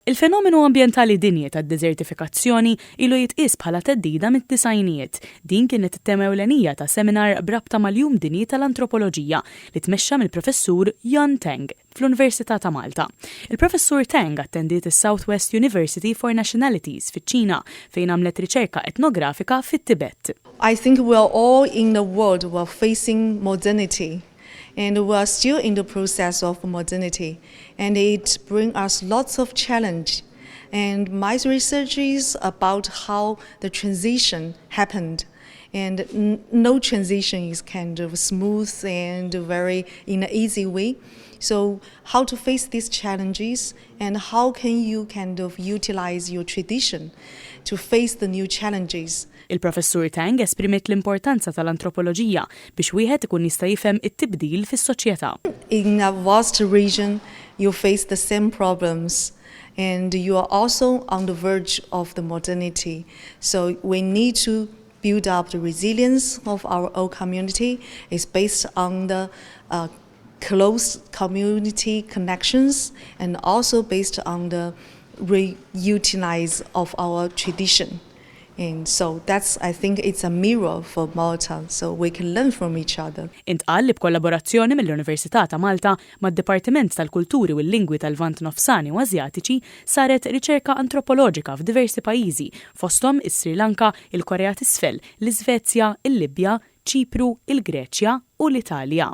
Il-fenomenu ambjentali dinji tad-deżertifikazzjoni ilu jitqies bħala theddida mid-disgħinijiet. Din kienet it-tema ewlenija ta' seminar b'rabta mal-Jum Dinji tal-Antropoloġija li tmexxa mill-Professur Yan Tang fl-Università ta' Malta. Il-Professur Tang attendiet is-Southwest University for Nationalities fiċ-Ċina fejn għamlet riċerka etnografika fit-Tibet. I think we are all in the world, we are facing modernity, and we are still in the process of modernity, and it brings us lots of challenge. And my research is about how the transition happened. And no transition is kind of smooth and very in an easy way. So how to face these challenges and how can you kind of utilize your tradition to face the new challenges? Il-Professur Tang esprimiet l-importanza tal-antropoloġija biex wieħed ikun jista' jifhem it-tibdil fis-soċjetà. In a vast region, you face the same problems and you are also on the verge of the modernity. So we need to build up the resilience of our own community. It's based on the close community connections and also based on the reutilize of our tradition. And so that's, I think it's a mirror for Malta, so we can learn from each other. Intqal li b'kollaborazzjoni mill-Università ta' Malta mad-Dipartiment tal-Kulturi u l-Lingwi tal-Lvant Nofsani u Asjatiċi saret riċerka antropoloġika f'diversi pajjiżi, fosthom is-Sri Lanka, il-Korea t'Isfel, l-Iżvezja, il-Libja, Ċipru, il-Greċja u l-Italja.